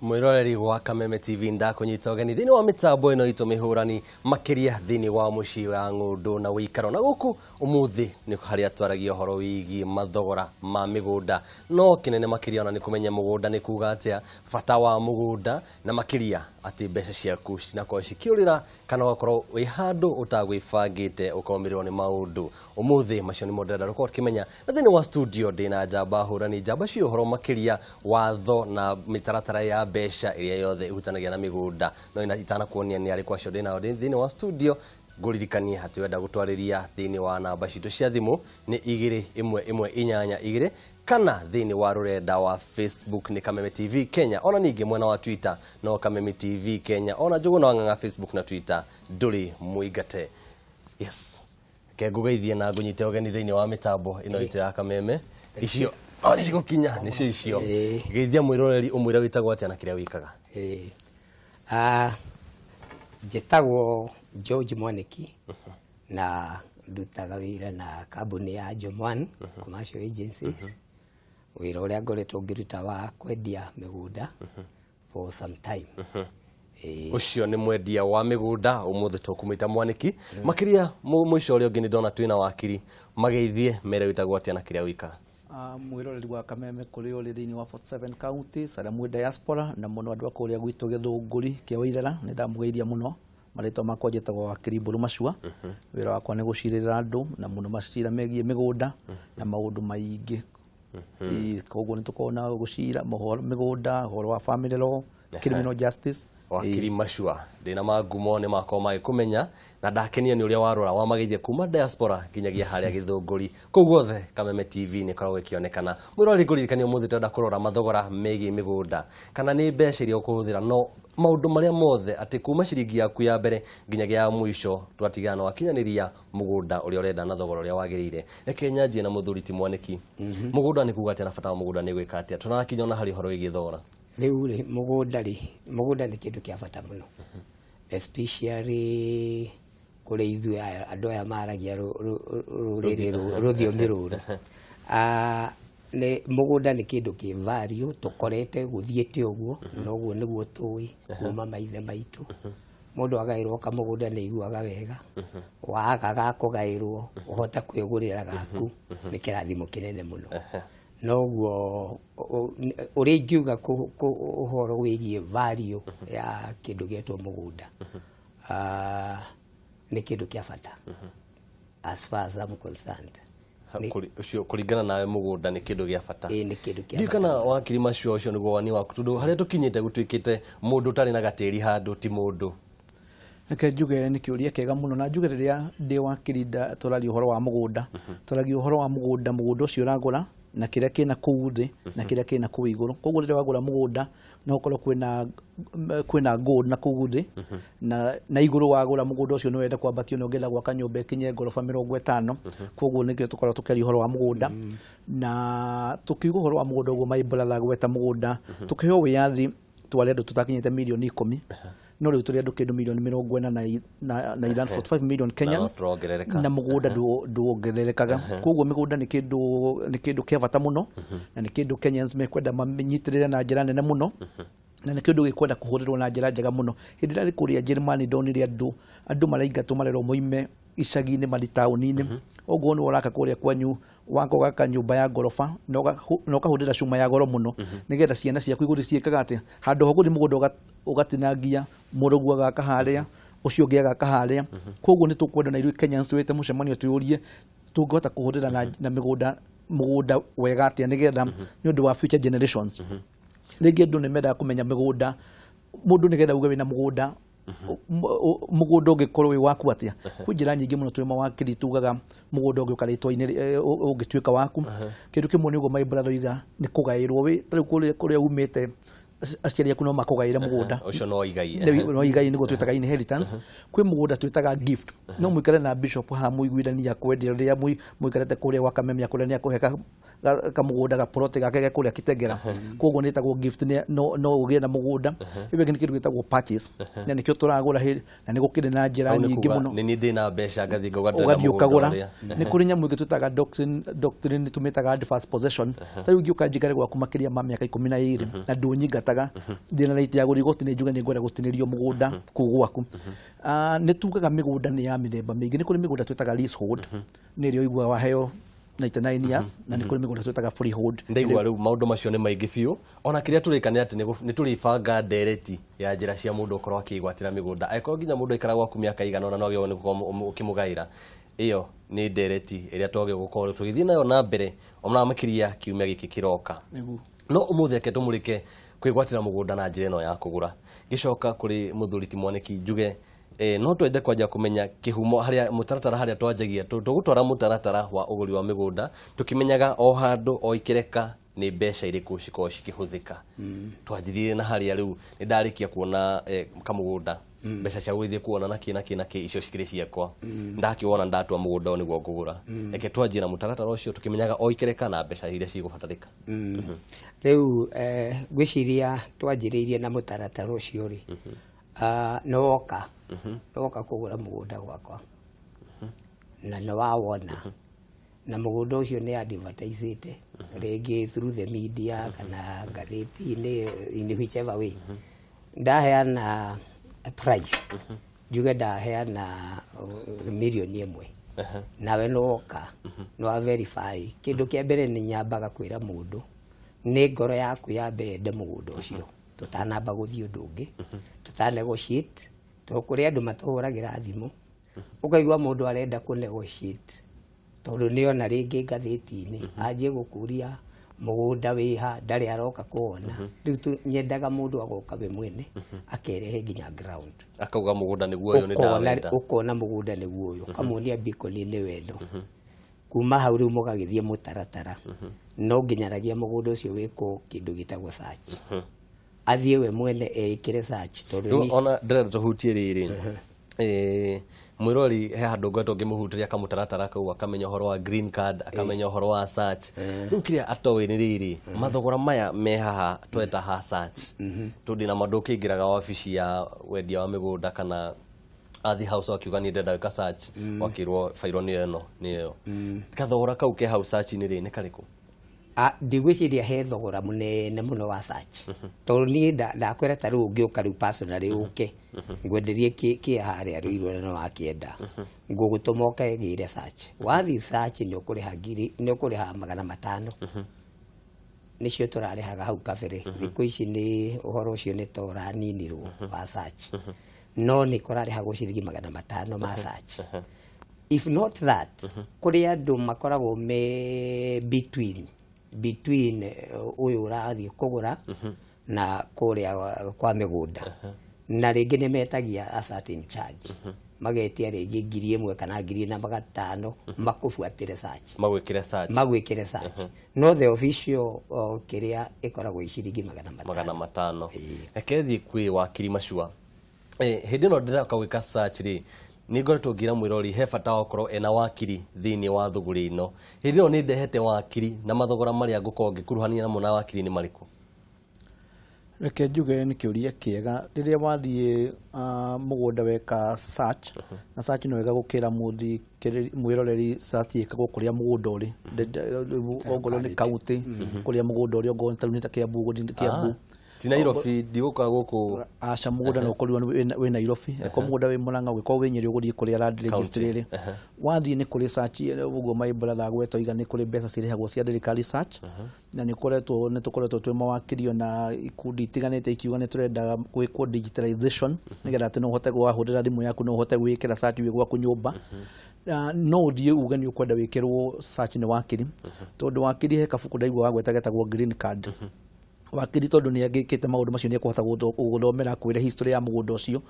Mwiroreri wa Kameme TV ndakunyita ũgeni thĩinĩ wa mĩtambo ĩno itũ mĩhũrani makĩria thĩinĩ wa mũciĩ wa ng'ũndũ na wĩikaro na gũkũ ũmũthĩ nĩ harĩa twaragia ũhoro wĩgiĩ mathogora ma mĩgũnda no kĩnene makĩria ona nĩ kũmenya mũgũnda nĩ kuga atĩa bata wa mũgũnda na makĩria atĩ mbeca ciaku cinakorwo cikĩũrĩra kana ũgakorwo wĩ handũ ũtagwĩbangĩte ũkomĩrĩrwo nĩ maũndũ. Ũmũthĩ macio nĩmo ndĩrenda gũkorwo tũkĩmenya na thĩinĩ wa studio ndĩna njamba hũrani njamba cia ũhoro makĩria watho na mĩtaratara ya mbeca ĩrĩa yothe ĩhutanagia na mĩgũnda no itanakuonia nĩ arĩkũ acio ndĩnao thĩinĩ wa studio ngũririkanie atĩ wenda gũtwarĩria thĩinĩ wa namba citũ cia thimũ nĩ 2 1 1 8 2 kana thĩinĩ wa rũrenda wa Facebook nĩ Kameme TV Kenya ona ningĩ mwena wa Twitter no Kameme TV Kenya ona Njũgũna wa Ng'ang'a Facebook na Twitter ndũrĩ mũingate. Yes, ke ngũgeithie na ngũnyite ũgeni thĩinĩ wa mĩtambo ĩno itũ ya Kameme icio no cigũkinya nĩcio icio. Geithia mwĩroreri ũmwĩre wĩtagwo atĩa na kĩrĩa wĩkaga. Njĩtagwo George Mwaniki na ndutaga wĩra na kambuni ya Jomwan Commercial Agencies. Wĩra ũrĩa ngoretwo ngĩruta wa kwendia mĩgũnda for some time. Ũcio nĩ mwendia wa mĩgũnda ũmũthĩ tũkũmwĩta Mwaniki. Makĩria mũico ũrĩa ũngĩ nĩ ndona twĩna wakiri mageithie mere wĩtagwo atĩa na kĩrĩa wĩkaga. Mwiroreri wa Kameme kũrĩ ũrĩ thĩinĩ wa 47 counties arĩa mwĩ diaspora na mũno andũ a kũrĩa gwitũ Gĩthũngũri kĩa Waithera nĩ ndamũgeithia mũno. Marĩtwa makwa njĩtagwo wakiri Mbũrũ Macua. Wĩra wakwa nĩ gũcirĩra andũ na mũno macira megiĩ mĩgũnda na maũndũ maingĩ. Koguo nĩ tũkoragwo na gũcira mĩgũnda, ũhoro wa family law, criminal justice. Wakiri Macua ndĩna mangumo nĩ makorwo magĩkũmenya na ndakenio nĩ ũrĩa warora wamageithia kuma diaspora nginyagia harĩa Gĩthũngũri kũu guothe Kameme TV nĩ ĩkoragwo ĩkĩonekana. Mwĩroreri ngũririkania ũmũthĩ tũrenda kũrora mathogora megiĩ mĩgũnda kana nĩ mbeca iria ũkũhũthĩra no maũndũ marĩa mothe atĩ kuma ciringi yaku ya mbere nginyagia ya mũico twatigana na wakinyanĩria mũgũnda ũrĩa ũrenda na thogora ũrĩa wagĩrĩire. Reke nyanjie na mũthuri ti Mwaniki. Mũgũnda nĩ kuga atĩa na bata wa mũgũnda nĩ gwĩka atĩa? Tũrakinya ona harĩ ũhoro wĩgiĩ thogora. Rĩu rĩ mũgũnda rĩ mũgũnda nĩ kĩndũ kĩa bata mũno especially kũrĩ ithuĩ aya andũ aya maragia rũrĩrĩ rũthiomi rũrũ. Mũgũnda nĩ kĩndũ kĩ value tũkorete gũthiĩte ũguo na ũguo nĩguo tũĩ kuma maithe maitũ. Mũndũ agaĩrwo kamũgũnda nĩ aiguaga wega, waga gakũgaĩrwo ũhote kwĩgũrĩra gaku nĩ kĩrathimo kĩnene mũno. Noguo ũrĩa ingiuga ũhoro wĩgiĩ value ya kĩndũ gĩetwo mũgũnda nĩ kĩndũ kĩa bata as far as I'm concerned. Ũcio kũringana nawe mũgũnda nĩ kĩndũ gĩa bata. Nĩ kĩndũ kĩa bata. Kana wakiri Macua ũcio nĩguo woni waku tondũ harĩa tũkinyĩte gũtuĩkĩte mũndũ ũtarĩ na gatĩri handũ ti mũndũ. Reke njuge nĩ kĩũria kĩega mũno na njuge rĩrĩa ndĩ wakiri tũraria ũhoro wa mũgũnda tũragia ũhoro wa mũgũnda mũgũnda ũcio ũragũra na kĩrĩa kĩna kũu thĩ na kĩrĩa kĩna kũu igũrũ. Koguo rĩrĩa wagũra mũgũnda no ũkorwo kwĩna gold na kũu thĩ na igũrũ wagũra mũgũnda ũcio nĩ wenda kwambatio na ũngĩenda gwaka nyũmba ĩkinye ngoroba 50. Koguo nĩkĩo tũkoragwo tũkĩaria ũhoro wa mũgũnda na tũkiuga ũhoro wa mũgũnda ũguo my brother gweta mũgũnda tũkĩheo wĩyathi twarĩ andũ tũtakinyĩte mirioni 10 no rĩu tũrĩ andũ kĩndũ mirioni 45 45 million Kenyans na mũgũnda nduongererekaga. Koguo mĩgũnda nĩ kĩndũ kĩa bata mũno na nĩ kĩndũ Kenyans mekwenda manyitĩrĩre na njĩra nene mũno na nĩ kĩndũ gĩkwenda kũhũthĩrwo na njĩra njega mũno. Hĩndĩ ĩrĩa kũrĩa Jerumani ndonire andũ maraingatwo marerwo moime icagi-inĩ marĩ taũni-inĩ. Ũguo nĩ ũraka kũrĩa kwanyu waka ũgaka nyũmba ya ngoroba na ũkahũthĩra cuma ya goro mũno nĩgetha ciana ciaku igũthiĩ ciĩkaga atĩa handũ ho gũthiĩ mũgũnda ũgatinangia mũrũguo agaka harĩa ũcio ũngĩ agaka harĩa. Koguo nĩ tũkwenda na ithuĩ Kenyans twĩte mũcemanio twĩyũrie tũngĩhota kũhũthĩra na mũgũnda wega atĩa nĩgetha nĩ ũndũ wa future generations. Rĩngĩ andũ nĩ mendaga kũmenya mĩgũnda mũndũ nĩgetha uge wĩna mũgũnda mũgũnda ũngĩkorwo wĩ waku atĩa. Kwĩ njĩra nyingĩ mũno twĩ mawakiri tugaga mũgũnda ũngĩũka rĩtwa-inĩ ũngĩtuĩka waku. Kĩndũ kĩmwe nĩ ũguo my brother oiga nĩ kũgaĩrwo wĩ ta rĩu kũrĩa umĩte aciari aku no makũgaĩre mũgũnda ũcio no igai no igai nĩguo twĩtaga inheritance. Kwĩ mũgũnda twĩtaga gift no mũikare na bishop haha mũiguithania kwendia rĩrĩa mũikarĩte kũrĩa gwa Kameme akũrĩa nĩ akũhe kamũgũnda gaplot gake ge kũrĩa Kitengela. Koguo nĩ ĩtagwo gift no ũgĩe na mũgũnda. Ĩyo ĩngĩ nĩ kĩndũ gĩtagwo purchase na nĩkĩo tũragũra na nĩ gũkĩrĩ na njĩra nyingĩ mũno. Nĩ niĩ ndĩna mbeca ngathiĩ ũgathiĩ ũkagũra. Nĩ kũrĩ nyamũ ĩngĩ twĩtaga doctrine tũmĩtaga adverse possession. Ta rĩu ingĩũka njikare gwaku makĩria ma mĩaka 12 na ndũnyingataga twĩtaga ndĩna right ya gũthiĩ igoti-inĩ njuge nĩ ngwenda gũtinĩrio mũgũnda kũu gwaku. Nĩ tugaga mĩgũnda nĩ ya mĩthemba mĩingĩ. Nĩ kũrĩ mĩgũnda twĩtaga leasehold, nĩ ĩrĩa ũiguaga waheo 99 years, na nĩ kũrĩ mĩgũnda twĩtaga freehold. Ndaigua rĩu maũndũ macio nĩ maingĩ biũ. Ona kĩrĩa tũrĩka nĩ atĩ nĩ tũrĩbanga ndereti ya njĩra cia mũndũ ũkorwo akĩgwatĩra mĩgũnda. Angĩkorwo nginya mũndũ aikara gwaku mĩaka igana ũna no agĩrĩirwo nĩ gũkorwo ũkĩmũgaĩra. Ĩyo nĩ ndereti ĩrĩa twagĩrĩirwo gũkorwo tũgĩthiĩ nayo na mbere ona makĩria kiumia gĩkĩ kĩroka. Nĩguo. No ũmũthĩ reke tũmũrĩke kwĩgwatĩra mũgũnda na njĩra ĩno ya kũgũra. Gĩcoka kũrĩ mũthuri ti Mwaniki njuge no twende kwanja kũmenya kĩhumo harĩa mũtaratara harĩa twanjagia. Tũgũtwara mũtaratara wa ũgũri wa mĩgũnda tũkĩmenyaga o handũ o ikereka nĩ mbeca irĩkũ cikoragwo cikĩhũthĩka. Twanjithirie na harĩa rĩu nĩ ndarĩkia kuona kamũgũnda, mbeca cia gũgĩthiĩ kuona na kĩ na kĩ na kĩ icio cikĩrĩ ciakwa, ndakĩwona ndatua mũgũnda ũyũ nĩguo ngũgũra. Reke twanjie na mũtaratara ũcio tũkĩmenyaga o ikereka na mbeca iria cigũbatarĩka. Rĩu ngwĩciria twanjĩrĩirie na mũtaratara ũcio rĩ, nĩwoka kũgũra mũgũnda gwakwa na nĩwawona, na mũgũnda ũcio nĩ advertisĩte rĩngĩ through the media kana ngathĩti-inĩ, in whichever way. Ndaheana price, njuge ndaheana 1 million, nawe nĩwoka nĩwa verify. Kĩndũ kĩa mbere nĩ nyambaga kwĩra mũndũ nĩ ngoro yaku yambe yende mũgũnda ũcio tũtanamba gũthiĩ ũndũ ũngĩ, tũta negotiate, tondũ kũrĩ andũ matũhũragĩra thimũ ũkaigua mũndũ arenda kũ negotiate tondũ nĩona rĩngĩ ngathĩti-inĩ, anjie gũkũria mũgũnda wĩha, ndarĩ aroka kũwona. Rĩu nyendaga mũndũ agoka we mwene akerehe nginya ground, akauga mũgũnda nĩguo ũyũ nĩ ũkona ndawenda. Ũkona mũgũnda nĩguo ũyũ, ũkamuonia beacon nĩ wendo. Kuma hau rĩu mũgagĩthiĩ mũtaratara, no nginyanagia mũgũnda ũcio wĩkwo kĩndũ gĩtagwo search, athiĩ we mwene eĩkĩre search tondũ Rĩu ona ndĩrenda tũhutie rĩrĩ, mwĩrori he handũ ngoretwo ngĩmũhutĩria kamũtaratara kau, akamenya ũhoro wa green card, akamenya ũhoro wa search. Rĩu kĩrĩa atoĩ nĩ rĩrĩ, mathogora maya me haha tweta ha search, tondũ na mandũ ũkĩingĩraga wabici ya wendia wa mĩgũnda kana athi house akiuga niĩ ndĩrenda gwĩka search, wakĩrwo bairwo nĩyo ĩno nĩyo kathogora kau ke hau search-inĩ rĩ nĩ karĩkũ? Ndigwĩciria he thogora mũnene mũno wa search, tondũ niĩ ndakwĩra ta rĩu ũngĩũka rĩu personally ũke ngwenderie kĩa harĩa rũirũ na nĩwakĩenda, ngũgũtũma ũkegĩre search. Wathiĩ search nĩ ũkũrĩha ngiri, nĩ ũkũrĩha 500, nĩcio tũrarĩhaga hau kabere. Thikũ ici nĩ ũhoro ũcio nĩ ta ũraninirwo wa search, no nĩ kũrarĩhagwo ciringi 500 ma search. If not that, kũrĩ andũ makoragwo me between ũyũ ũrathiĩ kũgũra na kũrĩa kwa mĩgũnda, na rĩngĩ nĩ metagia a certain charge, magetia rĩngĩ 1,000 kana 1,500 makũbuatĩre search. Magwĩkĩre search. Magwĩkĩre search, no the official kĩrĩa ĩkoragwo ĩ ciringi 500. 500. Ĩĩ. Reke thiĩ kwĩ wakiri Macua. Hĩndĩ ĩno ndĩroka gwĩka search rĩ, nĩ ngoretwo ngĩra mwĩrori he bata wa gũkorwo ena wakiri thĩinĩ wa thũgũrĩ ĩno. Hĩndĩ ĩno nĩ ndehete wakiri, na mathogora marĩa ngũkorwo ngĩkuruhania namo na wakiri nĩ marĩkũ? Reke njuge nĩ kĩũria kĩega. Rĩrĩa wathiĩ mũgũnda weka search, na search nĩ wega gũkĩra mwĩroreri, search ĩkagwo kũrĩa mũgũnda ũrĩ. Ongorwo nĩ kaunti kũrĩa mũgũnda ũrĩ, ongorwo ta rĩu nĩ ta Kiambu, ũgũthiĩ Kiambu. Ti Nairobi, ndigũka gũkũ. Aca, mũgũnda no ũkorirwo wĩ Nairobi, eko mũgũnda wĩ Murang'a, ũngĩkorwo wĩ Nyĩrĩ, ũgũthiĩ kũrĩa land registry ĩrĩ. Wathiĩ nĩ kũrĩ search ũguo my brother agweta oiga, nĩ kũrĩ mbeca cirĩhagwo cia thirikari search, na nĩ tũkoretwo twĩ mawakiri ona ikundi itiganĩte ikiuga nĩ tũrenda gwĩkwo digitalization nĩgetha atĩ no ũhote wahũthĩra thimũ yaku no ũhote gwĩkĩra search wĩ gwaku nyũmba. Na no ũthiĩ uge nĩ ũkwenda wĩkĩrwo search nĩ wakiri, tondũ wakiri he kabuku ndaigua wagweta getagwo green card. Wakiri tondũ nĩ angĩkĩte maũndũ macio nĩ ekũhota gũgũthomera akwĩre history ya mũgũnda ũcio.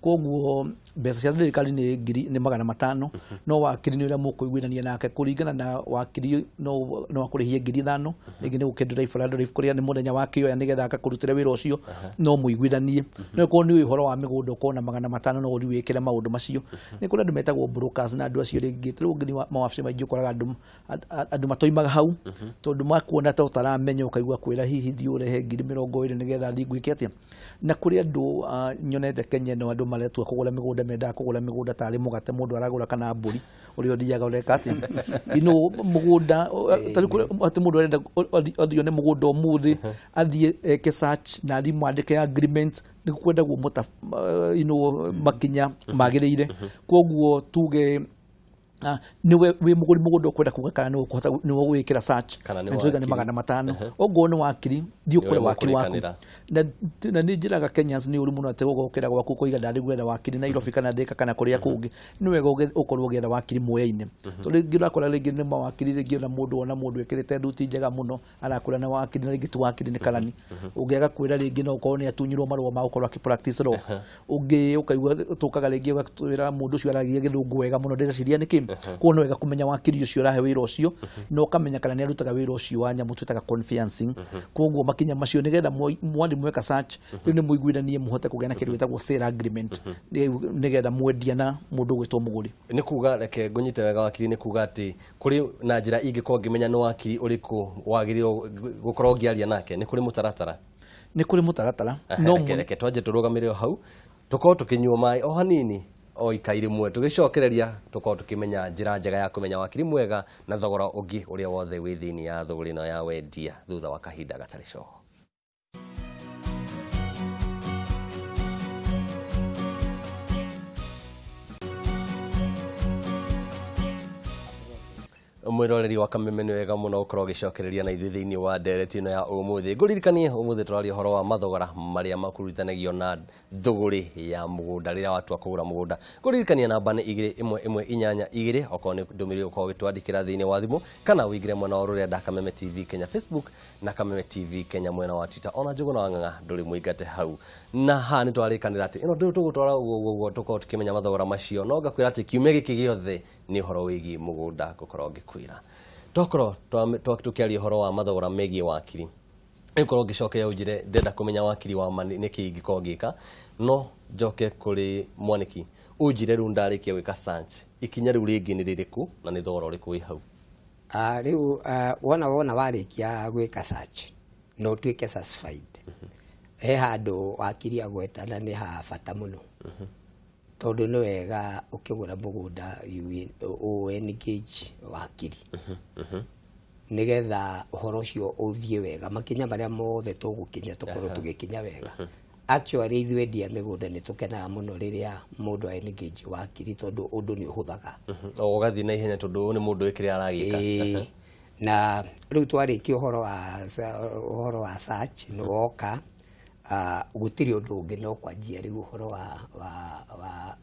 Koguo mbeca cia thirikari nĩ ngiri nĩ 500, no wakiri nĩ ũrĩa mũkũiguithania nake kũringana na wakiri, no akũrĩhie 5,000, rĩngĩ nĩ gũkĩ drive drive kũrĩa nĩ mũthenya wakĩoya nĩgetha akakũrutĩre wĩra ũcio, no mũiguithanie. No ĩkorwo nĩ ũĩ ũhoro wa mĩgũnda ũkorwo na 500 no ũthiĩ wĩkĩre maũndũ macio. Nĩ kũrĩ andũ metagwo brokers, na andũ acio rĩngĩ ta rĩu ũngĩ mawabici maingĩ ũkoraga andũ matoimaga hau tondũ makuona ta ũtaramenya, ũkaigua kwĩra hihi thiĩ ũrehe. arehe 20,000 nĩgetha thiĩ ngwĩke atĩa. Na kũrĩ andũ nyonete Kenya ĩno andũ maretua kũgũra mĩgũnda, mendaga kũgũra mĩgũnda tarĩ mũgate mũndũ aragũra kana mbũri ũrĩa ũthiaga ũreka atĩa. You know, mũgũnda tarĩ atĩ mũndũ arenda athiĩ one mũgũnda ũmũthĩ, athiĩ eke search na athiĩ mwandĩke agreement, nĩ kwendagwo you know, makinya magĩrĩire. Koguo tuge nĩwe wĩ mũgũri mũgũnda ũkwenda kuga kana nĩwe ũkũhota nĩwe ũgwĩkĩra search kana nĩ na tuge nĩ wakiri. 500, okorwo nĩ wakiri thiĩ ũkore Nĩwe wakiri waku. mũkũrĩkanĩra. Na nĩ njĩraga Kenyans nĩ ũru mũno atĩ ũgokĩra gwaku ũkoiga ndarĩ gwetha wakiri Nairobi kana Thika kana kũrĩa kũngĩ. Nĩ wega ũkorwo ũgĩetha wakiri Mwea-inĩ, tondũ rĩngĩ ũrakora rĩngĩ nĩ mawakiri, rĩngĩ ona mũndũ ona mũndũ ĩkĩrĩte thuti njega mũno arakũra na wakiri, na rĩngĩ ti wakiri nĩ karani. Ũngĩaga kwĩra rĩngĩ no ũkorwo nĩ atunyirwo marũa ma gũkorwo akĩ practice law. Ũngĩ ũkaigua tũkaga rĩngĩ ũgatwĩra mũndũ ũcio aragia gĩthũngũ wega mũno, ndĩreciria nĩ kĩ. Koguo nĩ wega kũmenya wakiri ũcio ũrahe wĩra ũcio, na ũkamenya kana nĩ arutaga wĩra ũcio wa nyamũ twĩtaga conveyancing. Koguo makinya macio nĩgetha mwathiĩ mweka search rĩu nĩ mũiguithanie mũhote kũgĩa na kĩndũ gĩtagwo sale agreement, nĩgetha mwendia na mũndũ ũgwĩtwo mũgũri. Nĩ kuga, reke ngũnyite wega wakiri, nĩ kuga atĩ kũrĩ na njĩra ingĩkorwo ngĩmenya nĩ wakiri ũrĩkũ wagĩrĩirwo gũkorwo ngĩaria nake, nĩ kũrĩ mũtaratara? Nĩ kũrĩ mũtaratara. No reke twanje tũrũgamĩre o hau, tũkorwo tũkĩnyua maĩ o hanini o ikai rĩmwe, tũgĩcokereria tũkorwo tũkĩmenya njĩra njega ya kũmenya wakiri mwega na thogora ũngĩ ũrĩa wothe wĩ thĩinĩ ya thũgũrĩ ĩno ya wendia thutha wa kahinda gatarĩ coho. Mwĩroreri wa Kameme, nĩ wega mũno ũkorwo ũgĩcokereria na ithuĩ thĩinĩ wa ndereti ĩno ya ũmũthĩ. Ngũririkanie ũmũthĩ tũraria ũhoro wa mathogora marĩa makururithanagio na thũgũrĩ ya mũgũnda rĩrĩa watua kũgũra mũgũnda. Ngũririkania namba nĩ 21182, okorwo nĩ ndũmĩrĩri ũkorwo ũgĩtwandĩkĩra thĩinĩ wa thimũ, kana ũingĩre mwena wa rũrenda Kameme TV Kenya Facebook na Kameme TV Kenya mwena wa Twitter. Ona Njũgũna wa Ng'ang'a ndũrĩ mũingate hau. Na haha nĩ twarĩkanĩra atĩ ĩno ndũ tũgũtwara ũguo ũguo ũguo tũkorwo tũkĩmenya mathogora macio, no ngakwĩra atĩ kiumia gĩkĩ gĩothe nĩ ũhoro wĩgiĩ mũgũnda ngũkorwo ngĩkwĩra. Tokorwo tũkĩaria ũhoro wa mathogora megiĩ wakiri, nĩngũkorwo ngĩcokeria ũnjĩre ndĩrenda kũmenya wakiri wa ma nĩkĩ ingĩkorwo ngĩka. No njoke kũrĩ Mwanĩki, ũnjĩre rĩu ndarĩkia gwĩka search, ikinya rĩu rĩngĩ nĩ rĩrĩkũ na nĩ thogora ũrĩkũ wĩ hau? Rĩu wona warĩkia gwĩka search na ũtuĩke satisfied, he handũ wakiri agwetana nĩ ha bata mũno, tondũ nĩ wega ũkĩgũra mũgũnda ũ engage wakiri nĩgetha ũhoro ũcio ũthiĩ wega, makinya marĩa mothe tũgũkinya tũkorwo tũgĩkinya wega. Actually ithuĩ endia mĩgũnda nĩ tũkenaga mũno rĩrĩa mũndũ a engage wakiri, tondũ ũndũ nĩ ũhũthaga. O ũgathiĩ na ihenya tondũ ũyũ nĩ mũndũ wĩ kĩrĩa aragĩka. Ĩĩ. Na rĩu twarĩkia ũhoro wa search nĩ woka, gũtirĩ ũndũ ũngĩ no kwanjia rĩu ũhoro wa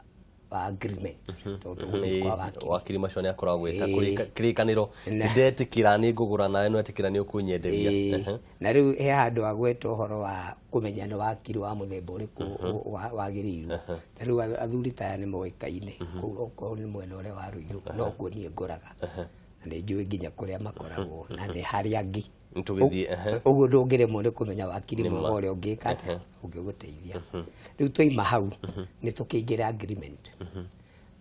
agreement, tondũ tũgũthiĩ kwa wakiri. Wakiri macio nĩ akoragwo gwĩta kĩrĩkanĩro, ndetĩkĩra nĩ ngũgũra nawe nĩwetĩkĩra nĩ ũkũnyenderia. Na rĩu he handũ agweta ũhoro wa kũmenya nĩ wakiri wa mũthemba ũrĩkũ wagĩrĩirwo. Ta rĩu athuri ta aya nĩ moĩkaine kũu, okorwo nĩ mwena ũrĩa wa Ruiru nokuo niĩ ngũraga, na nĩ njũĩ nginya kũrĩa makoragwo na nĩ harĩa angĩ. Nĩtũgĩthiĩ, ehe. Ũguo ndũngĩremwo nĩ kũmenya wakiri mwega ũrĩa ũngĩka atĩa, ũngĩgũteithia. Rĩu twaima hau nĩ tũkĩingĩra agreement.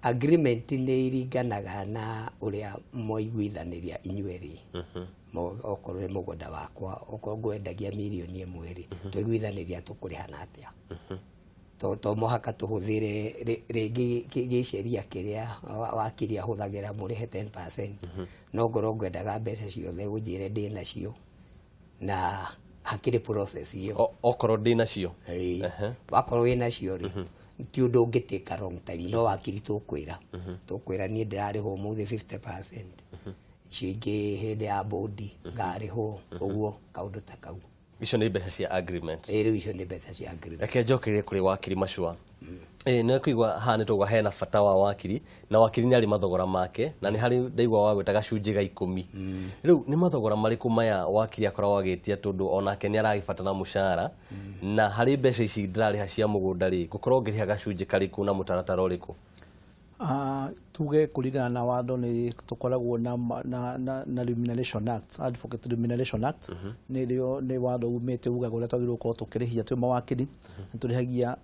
Agreement nĩ iringanaga na ũrĩa mwaiguithanĩria inyuerĩ. Okorwo nĩ mũgũnda wakwa, okorwo ngwendagia 1 mirioni rĩ, twaiguithanĩria tũkũrĩhana atĩa. To mũhaka tũhũthĩre rĩngĩ gĩceria kĩrĩa wakiri ahũthagĩra mũrĩhe 10%, no ngorwo ngwendaga mbeca ciothe ũnjĩre ndĩ nacio na hakĩrĩ process ĩyo. Okorwo ndĩ nacio. Ĩĩ. Wakorwo wĩ nacio rĩ, ti ũndũ ũngĩ take a long time, no wakiri tũkwĩra niĩ ndĩrarĩhwo ũmũthĩ 50%, icio ingĩ hĩndĩ ya bũndi ngarĩhwo, ũguo kaũndũ ta kau. Icio nĩ mbeca cia agreement? Ĩĩ, rĩu icio nĩ mbeca cia agreement. Reke njokerie kũrĩ wakiri Macua. Ĩĩ, nĩ kũigua haha nĩ tũgwa hena bata wa wakiri, na wakiri nĩ arĩ mathogora make, na nĩ harĩ ndaigua wa gwĩta gacunjĩ ga 10. Rĩu nĩ mathogora marĩkũ maya wakiri akoragwo agĩtia, tondũ onake nĩ aragĩbatara mũcara, na harĩ mbeca ici ndĩrarĩha cia mũgũnda rĩ, ngũkorwo ngĩrĩha gacunjĩ karĩkũ na mũtaratara ũrĩkũ? Tuge kũringana na watho nĩ tũkoragwo na Remuneration Act, Advocate Remuneration Act, nĩrĩo nĩ watho umĩte ugaga ũrĩa twagĩrĩirwo gũkorwo tũkĩrĩhia twĩ mawakiri. Nĩ tũrĩhagia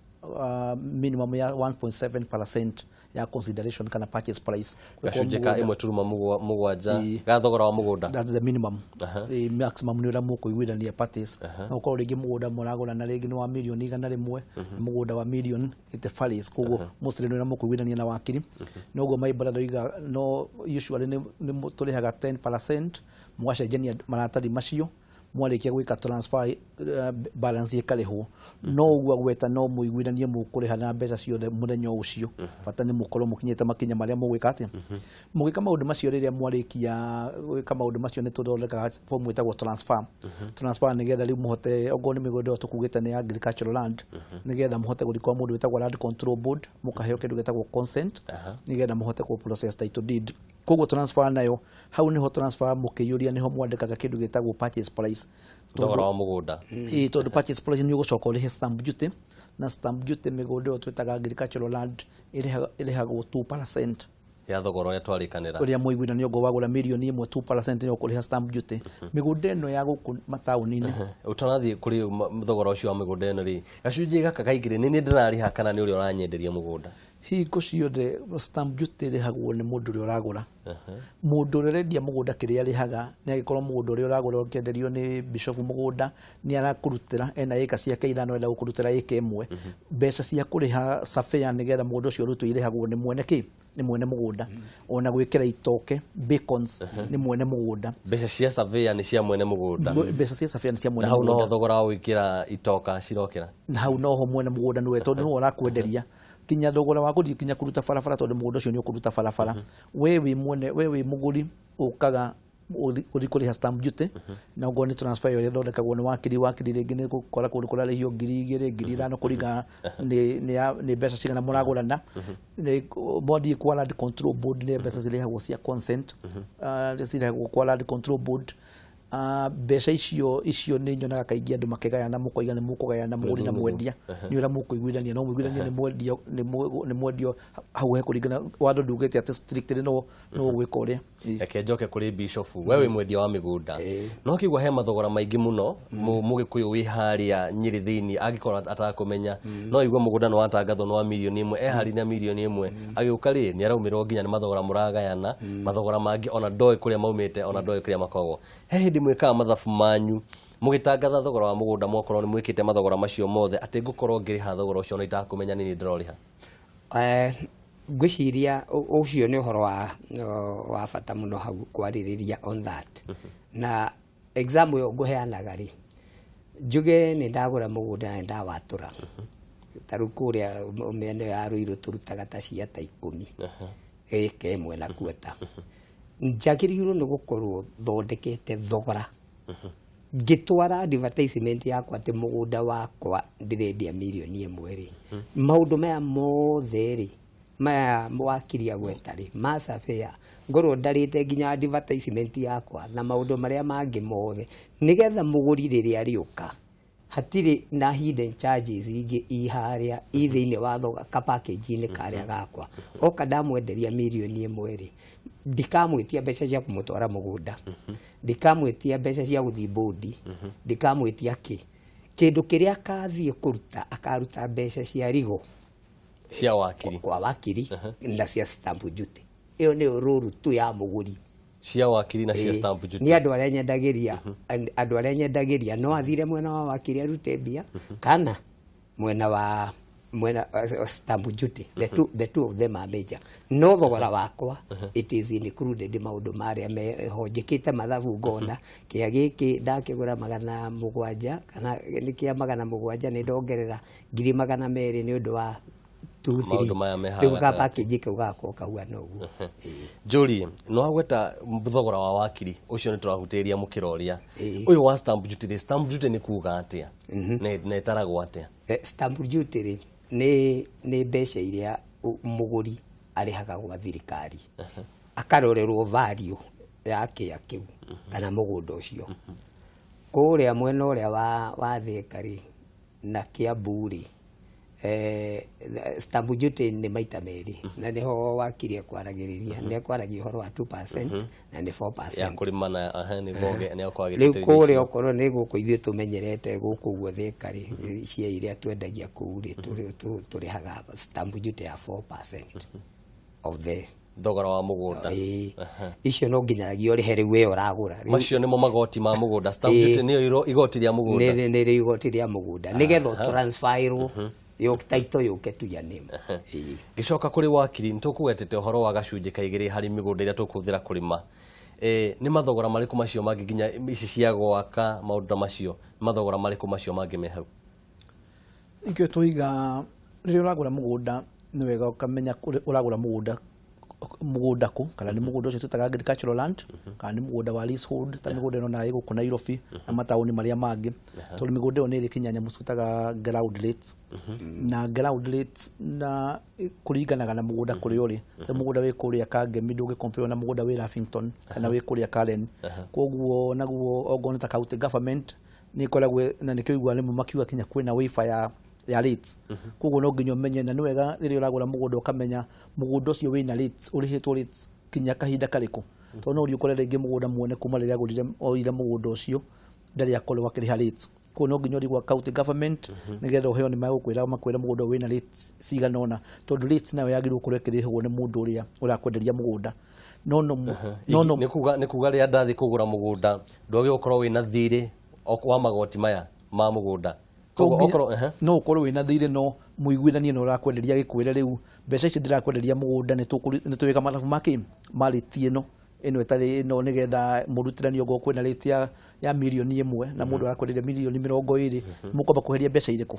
minimum ya 1.7% ya consideration kana purchase price. Gacunjĩ ka 1.7 ga thogora wa mũgũnda. That's the minimum. Maximum nĩ ũrĩa mũkũiguithania parties. No ũkorwo rĩngĩ mũgũnda mũragũra na rĩngĩ nĩ wa mirioni 100, mũgũnda wa mirioni it varies, koguo mostly nĩ ũrĩa mũkũiguithania na wakiri. Noguo my brother oiga, no usually nĩ tũrĩhaga 10% mũgacenjania maratathi macio, mwarĩkia gwĩka transfer balance ĩkarĩhwo. No ũguo agweta no mũiguithanie mũkũrĩha na mbeca ciothe mũthenya ũcio, bata nĩ mũkorwo mũkinyĩte makinya marĩa mũgwĩka atĩa. Mũgĩka maũndũ macio, rĩrĩa mwarĩkia gwĩka maũndũ macio, nĩ tũthondekaga form ĩtagwo transfer. Transfer nĩgetha rĩu mũhote, okorwo nĩ mĩgũnda ĩyo tũkugĩte nĩ agricultural land, nĩgetha mũhote gũthiĩ kwa mũndũ wĩtagwo Land Control Board, mũkaheo kĩndũ gĩtagwo consent, nĩgetha mũhote kũ process title deed. Koguo transfer nayo hau niho transfer mũkĩiyũria niho mwandĩkaga kĩndũ gĩtagwo purchase price, thogora wa mũgũnda. Ĩĩ, tondũ purchase price nĩ ũgũcoka ũrĩhe stamp duty, na stamp duty mĩgũnda ĩyo twĩtaga agricultural land ĩrĩhagwo 2% ya thogora ũrĩa twarĩkanĩra, ũrĩa mũiguithanio. Ngo wagũra mirioni 1, 2% nĩ ũkũrĩha stamp duty. Mĩgũnda ĩno ya gũkũ mataũni-inĩ, Ũtanathiĩ kũrĩ thogora ũcio wa mĩgũnda ĩno rĩ, gacunjĩ gaka kaingĩ nĩ niĩ ndĩrarĩha kana nĩ ũrĩa ũranyenderia mũgũnda? Hingo ciothe stamp duty ĩrĩhagwo nĩ mũndũ ũrĩa ũragũra. Mũndũ ũrĩa ũrendia mũgũnda kĩrĩa arĩhaga nĩ agĩkorwo mũgũnda ũrĩa ũragũra ũkĩenderio nĩ bishop, mũgũnda nĩ arakũrutĩra ena ĩka ciake 5, enda gũkũrutĩra ĩka 1. Mbeca cia kũrĩha surveyor nĩgetha mũgũnda ũcio ũrutwo irĩhagwo nĩ mwene kĩ, nĩ mwene mũgũnda. Ona gwĩkĩra itoke beacons nĩ mwene mũgũnda. Mbeca cia surveyor nĩ cia mwene mũgũnda? Mbeca cia surveyor nĩ cia mwene Na hau noho mũgũnda. Thogora wa gwĩkĩra itoka cirokĩra. Na hau noho mwene mũgũnda nĩwe, tondũ nĩwe ũrakwenderia, kinya thogora wa gũthiĩ kinya kũruta barabara, tondũ mũgũnda ũcio nĩ ũkũruta barabara. We wĩ mwene, we wĩ mũgũri, ũkaga ũthiĩ kũrĩha stamp duty, na okorwo nĩ transfer ĩyo ĩthondekagwo nĩ wakiri. Wakiri rĩngĩ nĩ gũkora kũndũ kũrarĩhio 2000, 5000, kũringana nĩ mbeca cigana mũragũrana. Nĩ mwathiĩ kwa Land Control Board, nĩ mbeca cirĩhagwo cia consent, cirĩhagwo kwa Land Control Board. Mbeca icio nĩ nyonaga kaingĩ andũ makĩgayana, mũkoiga nĩ mũkũgayana mũgũri na mwendia, nĩ ũrĩa mũkũiguithania, no mũiguithanie nĩ mwendio, nĩ mwendio hau hekũringana. Watho ndugĩte atĩ strictly no gwĩka ũrĩa. Ĩĩ. Reke njoke kũrĩ bishop. We wĩ mwendia wa mĩgũnda, no kĩgua he mathogora maingĩ mũno. Mũgĩkũyũ wĩ harĩa Nyĩrĩ thĩinĩ angĩkorwo atakũmenya, no igua mũgũnda nĩ watangathwo nĩ wa mirioni 1, eharĩ na mirioni 1, agĩũka rĩ nĩ araumĩrwo nginya nĩ mathogora mũragayana, mathogora mangĩ ona ndoĩ kũrĩa maumĩte, ona ndoĩ kũrĩa makoragwo. He hĩndĩ mwĩkaga mathabu manyu mũgĩtangatha thogora wa mũgũnda, mwakorwo nĩ mwĩkĩte mathogora macio mothe atĩ ngũkorwo ngĩrĩha thogora ũcio na itakũmenya nĩ niĩ ndĩrorĩha? Ngwĩciria ũcio nĩ ũhoro wa bata mũno hau kwarĩrĩria on that. Na example ĩyo ngũheanaga rĩ, njuge nĩ ndagũra mũgũnda na nĩ ndawatũra, ta rĩu kũrĩa mĩena ĩyo ya Ruiru tũrutaga ta cia ta 10, ĩka 1 na kuota. Njagĩrĩirwo nĩ gũkorwo thondekete thogora ngĩtwara advertisement yakwa atĩ mũgũnda wakwa ndĩrendia mirioni 1 rĩ, maũndũ maya mothe rĩ, maya wakiri agweta rĩ, ma surveyor, ngorwo ndarĩte nginya advertisement yakwa na maũndũ marĩa mangĩ mothe, nĩgetha mũgũri rĩrĩa arĩũka hatirĩ na hidden charges ingĩ i harĩa i thĩinĩ wa thoga ka package-inĩ karĩa gakwa. Oka ndamwenderia mirioni 1 rĩ, ndikamwĩtia mbeca cia kũmũtwara mũgũnda, ndikamwĩtia mbeca cia gũthiĩ bodi, ndikamwĩtia kĩ. Kĩndũ kĩrĩa akathiĩ kũruta, akaruta mbeca cia rigo cia wakiri, kwa wakiri na cia stamp duty. Ĩyo nĩyo rũru tu ya mũgũri. Cia wakiri na cia Ĩĩ. stamp duty. Nĩ andũ arĩa nyendagĩria no athire mwena wa wakiri arute mbia kana mwena wa mwena stamp duty. The two of them are major, no thogora wakwa it is included maũndũ marĩa meho. Njĩkĩte mathabu ngona kĩa gĩkĩ ndakĩgũra 700 kana nĩ kĩa 700, nĩ ndongerera 200,000 nĩ ũndũ wa two, three. Maũndũ maya me haha Rĩu ka gatagatĩ. package kau gagakorwo kahuana ũguo. Ĩĩ. Njũrie, no wagweta thogora wa wakiri ũcio nĩ tũrahutĩria mũkĩroria Ĩĩ. ũyũ wa stamp duty rĩ, stamp duty nĩ kuga atĩa na ĩtaragwo atĩa? Stamp duty rĩ, nĩ mbeca iria mũgũri arĩhaga gwa thirikari akarorerwo value ya kĩa kĩu kana mũgũnda ũcio. Kũrĩa mwena ũrĩa wa Thĩka rĩ na Kiambu rĩ, Stamp duty nĩ maita merĩ, na nĩho wakiri ekwaragĩrĩria, nĩ ekwaragia ũhoro wa 2% na nĩ 4%. Ya kũrĩma na aha, nĩ Rĩu kwagĩrĩte. Kũrĩa okorwo nĩ gũkũ ithuĩ tũmenyerete gũkũ ũguo Thĩka rĩ, cia iria twendagia kũu rĩ, tũrĩhaga stamp duty ya 4% of the thogora wa mũgũnda. Ĩĩ. Icio no nginyanagia ũrĩhe rĩu we ũragũra. Rĩu Macio nĩmo magoti ma mũgũnda, stamp duty nĩyo igoti rĩa mũgũnda. Nĩ igoti rĩa mũgũnda nĩgetha ũtransferirwo yo title yũke to your name. Ĩĩ. Gĩcoka kũrĩ wakiri, nĩ tũkũgwetete ũhoro wa gacunjĩ ka igĩrĩ harĩ mĩgũnda ĩrĩa tũkũhũthĩra kũrĩma. Nĩ mathogora marĩkũ macio mangĩ, nginya ici cia gwaka, maũndũ ta macio, nĩ mathogora marĩkũ macio mangĩ me hau? Nikĩo tũiga rĩrĩa ũragũra mũgũnda nĩ wega ũkamenya ũragũra mũgũnda kũ, kana nĩ mũgũnda ũcio twĩtaga agricultural land, kana nĩ mũgũnda wa leasehold, ta mĩgũnda ĩno naĩ gũkũ Nairobi na mataũni marĩa mangĩ, tondũ mĩgũnda ĩyo nĩ ĩrĩ kinya nyamũ twĩtaga ground rates, na ground rates na kũringanaga na mũgũnda kũrĩa ũrĩ. Ta mũgũnda wĩ kũrĩa Kangemi ndũngĩ compare na mũgũnda wĩ Lavington kana wĩ kũrĩa Karen. Koguo naguo okorwo nĩ ta county government nĩ ĩkoragwo na nĩkĩo iguaga rĩmwe makiuga kinya kwĩna waiver ya rates. Koguo no nginya ũmenye, na nĩ wega rĩrĩa ũragũra mũgũnda ũkamenya mũgũnda ũcio wĩna rates, ũrĩhĩtwo rates kinya kahinda karĩkũ, tondũ no ũthiĩ ũkore rĩngĩ mũgũnda muone kuma rĩrĩa agũrire oire mũgũnda ũcio ndarĩ akorwo akĩrĩha rates. Koguo no nginya ũthiĩ gwa county government nĩgetha ũheo, nĩ magũkwĩra makwĩra mũgũnda ũyũ wĩna rates cigana ũna, tondũ rates nayo yagĩrĩirwo gũkorwo ĩkĩrĩhwo nĩ mũndũ ũrĩa ũrakwenderia mũgũnda, no no no no Nĩ kuga rĩrĩa ndathiĩ kũgũra mũgũnda ndwagĩrĩirwo gũkorwo wĩna thirĩ wa magoti maya ma mũgũnda. Koguo okorwo no ũkorwo wĩna thirĩ, no mũiguithanie na ũrakwenderia, gĩkwĩre rĩu mbeca ici ndĩrakwenderia mũgũnda nĩ tũwĩka mathabu ma kĩ ma rate ĩno ĩtarĩ ĩno, nĩgetha mũrutithanie okorwo kwĩna rate ya mirioni 1 na mũndũ arakwenderia mirioni 20, mũkwamba kweheria mbeca irĩkũ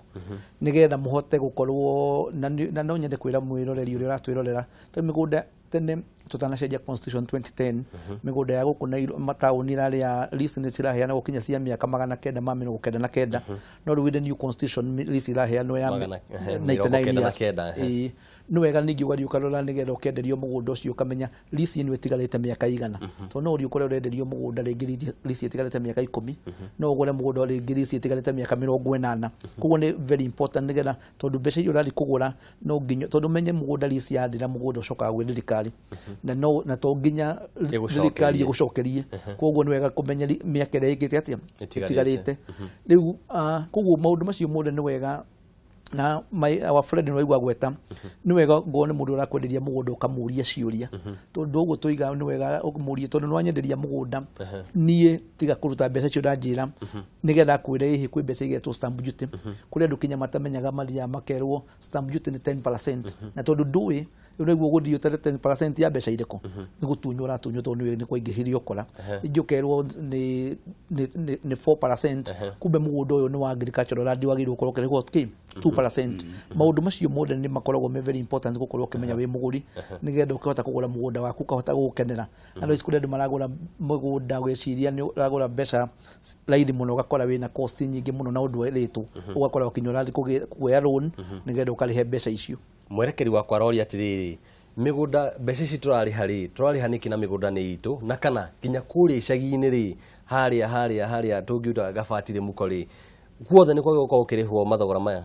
nĩgetha mũhote gũkorwo na no nyende kwĩra mwĩroreri ũrĩa ũratwĩrorera, tondũ mĩgũnda tene tũtanacenjia constitution 2010, mĩgũnda ya gũkũ na mataũni ĩrarĩ ya lease, nĩ ciraheanagwo kinya cia mĩaka 999, no rĩu with the new constitution lease iraheanwo ya Magana- 99 99 years.. Ĩĩ. Nĩ wega ningĩ ũgathiĩ ũkarora nĩgetha ũkĩenderio mũgũnda ũcio ũkamenya lease ĩno ĩtigarĩte mĩaka igana, tondũ no ũthiĩ ũkore ũrenderio mũgũnda rĩngĩ lease ĩtigarĩte mĩaka 10, no ũgũre mũgũnda rĩngĩ lease ĩtigarĩte mĩaka 80. Koguo nĩ very important nĩgetha, tondũ mbeca iria ũrathiĩ kũgũra no nginya, tondũ ũmenye mũgũnda lease yathira mũgũnda ũcokaga gwĩ thirikari, na no na to nginya Ĩgũcokerie. Thirikari ĩgũcokerie. Koguo nĩ wega kũmenya mĩaka ĩrĩa ĩkĩte atĩa Ĩtigarĩte. ĩtigarĩte rĩu. Koguo maũndũ macio mothe nĩ wega, na our friend nĩ waigua gweta nĩ wega ngorwo nĩ mũndũ ũrakwenderia mũgũnda ũkamũria ciũria, tondũ ũguo tũiga nĩ wega ũmũrie, tondũ nĩ wanyenderia mũgũnda niĩ tiga kũruta mbeca icio ndanjĩra, nĩgetha akwĩre hihi kwĩ mbeca igetwo stamp duty, kũrĩ andũ kinya matamenyaga, mathiaga makerwo stamp duty nĩ 10%, na tondũ ndũĩ rĩu nĩguo gũthiĩ ũtare 10% ya mbeca irĩkũ, nĩ gũtunywo ũratunywo, tondũ nĩ kwaingĩhirio ũkora. Ingĩ ũkerwo nĩ 4%, kumbe mũgũnda ũyũ nĩ wa agricultural land, wagĩrĩirwo gũkorwo ũkĩrĩhwo kĩ 2%. Maũndũ macio mothe nĩ makoragwo me very important gũkorwo ũkĩmenya wĩ mũgũri, nĩgetha ũkĩhota kũgũra mũgũnda waku ũkahota gũũkenera. Otherwise kũrĩ andũ maragũra mũgũnda ũgĩciria nĩ ũragũra mbeca raithi mũno, ũgakora wĩna cost nyingĩ mũno na ũndũ werĩtwo, ũgakora ũkinya ũrathiĩ kuoya loan nĩgetha ũkarĩhe mbeca icio. Mwerekeri wakwa aroria atĩrĩrĩ, mĩgũnda mbeca ici tũrarĩha rĩ, tũrarĩha nĩkĩ na mĩgũnda nĩ itũ, na kana nginya kũrĩa icagi-inĩ rĩ, harĩa tũngiuga gabati rĩ, mũko rĩ, guothe nĩ kwagĩrĩirwo gũkorwo gũkĩrĩhwo mathogora maya?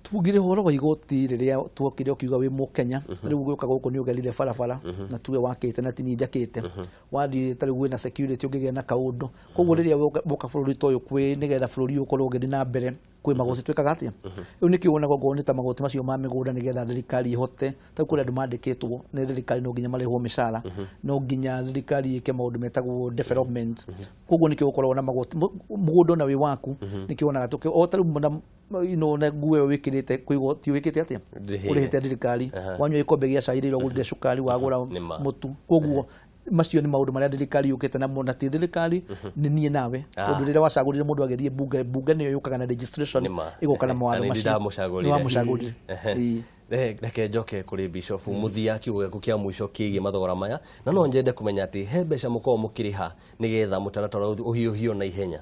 Tugire ũhoro wa igoti rĩrĩa tuokire ũkiuga wĩ mũkenya, rĩu gũka gũkũ nĩ ũgerire barabara na tuge wakĩte na tini njakĩte, wathiĩ ta rĩu wĩna security ũngĩgĩa na kaũndũ. Koguo rĩrĩa woka bũrũri ta ũyũ kwĩ nĩgetha bũrũri ũyũ ũkorwo ũgĩthiĩ na mbere kwĩ magoti twĩkaga atĩa. Rĩu nĩkĩo wonaga okorwo nĩ ta magoti macio ma mĩgũnda, nĩgetha thirikari ĩhote, ta rĩu kũrĩ andũ mandĩkĩtwo nĩ thirikari, no nginya marĩhwo mĩcara, no nginya thirikari ĩke maũndũ metagwo development. Koguo nĩkĩo gũkoragwo na magoti. Mũgũnda ona wĩ waku, nĩkĩo wonaga tũkĩ o ta rĩu na na nguo ĩyo wĩkĩrĩte kwĩ igoti wĩkĩte atĩa? Ndĩhĩire. Ũrĩhĩte thirikari. Wanyua gĩkombe gĩa cai rĩrĩa ũgũrire cukari, wagũra Nĩma. mũtu. Koguo macio nĩ maũndũ marĩa thirikari yũkĩte namo, na ti thirikari, nĩ niĩ nawe, tondũ rĩrĩa wacagũrire mũndũ agĩthiĩ bunge, bunge nĩyo yũkaga na legislation, Nĩma. ĩgoka na mawatho Na nĩ macio. ndamũcagũrire. Nĩ wamũcagũrire. Ĩĩ. Reke njoke kũrĩ Bishop mũthia, kiugo gĩaku kĩa mũico kĩgiĩ mathogora maya, na no nyende kũmenya atĩ he mbeca mũkoragwo mũkĩrĩha nĩgetha mũtaratara ũyũ ũhiũhio na ihenya.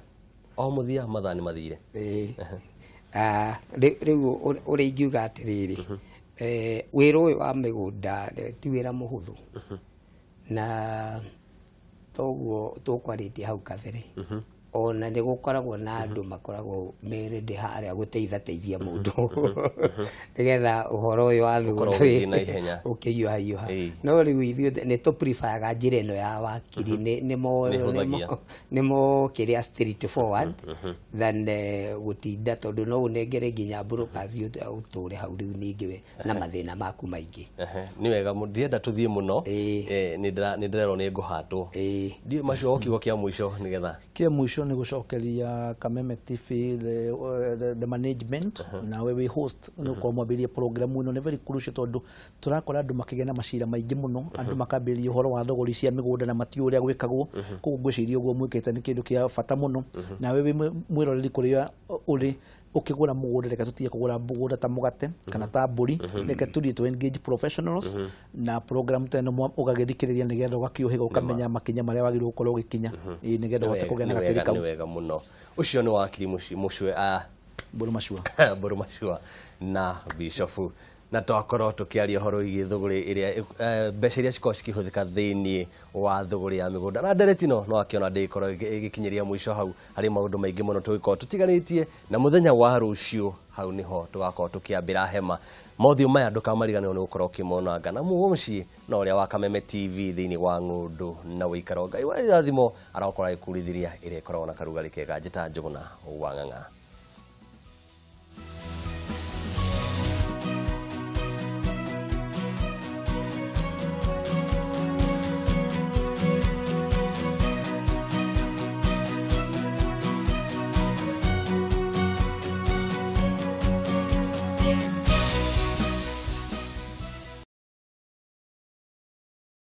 O mũthia, mathaa nĩ mathire. Ĩĩ. Rĩu ũrĩa ingiuga atĩrĩrĩ, wĩra ũyũ wa mĩgũnda ti wĩra mũhũthũ, na toguo tũkwarĩtie hau kabere. Ona nĩ gũkoragwo na andũ makoragwo merĩndĩ harĩa gũteithateithia mũndũ nĩgetha ũhoro ũyũ wa Ũkorwo mĩgũnda ũgĩthiĩ na ihenya. ũkĩhiũhahiũha. Ĩĩ. No rĩu ithuĩ nĩ tũ-prefer-aga njĩra ĩno ya wakiri, Nĩ ĩhũthagia. nĩ mo kĩrĩa straight forward than gũtinda, tondũ no ũnengere nginya brokers ũtũre hau rĩu ningĩ we na mathĩna maku maingĩ. Ehe, nĩ wega ndirenda tũthiĩ mũno. Ĩĩ. Nĩ ndĩrerwo nĩ ngũhatwo. Ĩĩ. Ndiũĩ macio o kiugo kĩa mũico nĩgetha Kĩa mũico nĩ gũcokeria Kameme TV, the management, nawe wĩ host, nĩ gũkorwo mwambĩrĩrie program ĩno. Nĩ very crucial, tondũ tũrakora andũ makĩgĩa na macira maingĩ mũno, andũ makambĩrĩria ũhoro wa thogori cia mĩgũnda na matiũĩ ũrĩa gwĩkagwo. Koguo ngwĩciria ũguo mwĩkĩte nĩ kĩndũ kĩa bata mũno. Nawe wĩ mwĩroreri kũrĩa ũrĩ, ũkĩgũra mũgũnda, reke tũtige kũgũra mũgũnda ta mũgate kana ta mbũri. Reke tũthiĩ tũ engage professionals na program ta ĩno, ũgagĩthikĩrĩria nĩgetha ũgakĩũhĩga, ũkamenya makinya marĩa wagĩrĩirwo gũkorwo ũgĩkinya. Ĩĩ, nĩgetha ũhote kũgĩa na Nĩ gatĩri wega, kau. nĩ wega mũno. Ũcio nĩ wakiri Mũcwe Mbũrũ Macua. Mbũrũ Macua na Bishofu, na twakorwo tũkĩaria ũhoro wĩgiĩ thũgũrĩ ĩrĩa mbeca iria cikoragwo cikĩhũthĩka thĩinĩ wa thũgũrĩ ya mĩgũnda. Na ndereti no no akĩona ndĩgĩkorwo ĩgĩkinyĩria mũico hau harĩ maũndũ maingĩ mũno tũgĩkorwo tũtiganĩtie, na mũthenya wa rũciũ hau nĩho tũgakorwo tũkĩambĩra hema. Mothiũ maya ndũkamariganĩrwo nĩ gũkorwo ũkĩmonanga na mũciĩ na ũrĩa wa Kameme TV thĩinĩ wa ng'ũndũ na ũikaro. Ngai wa irathimo arokorwo agĩkurithĩria ĩrĩa ĩkoragwo na karugarĩ kega. Njĩta Njũgũna wa Ng'ang'a.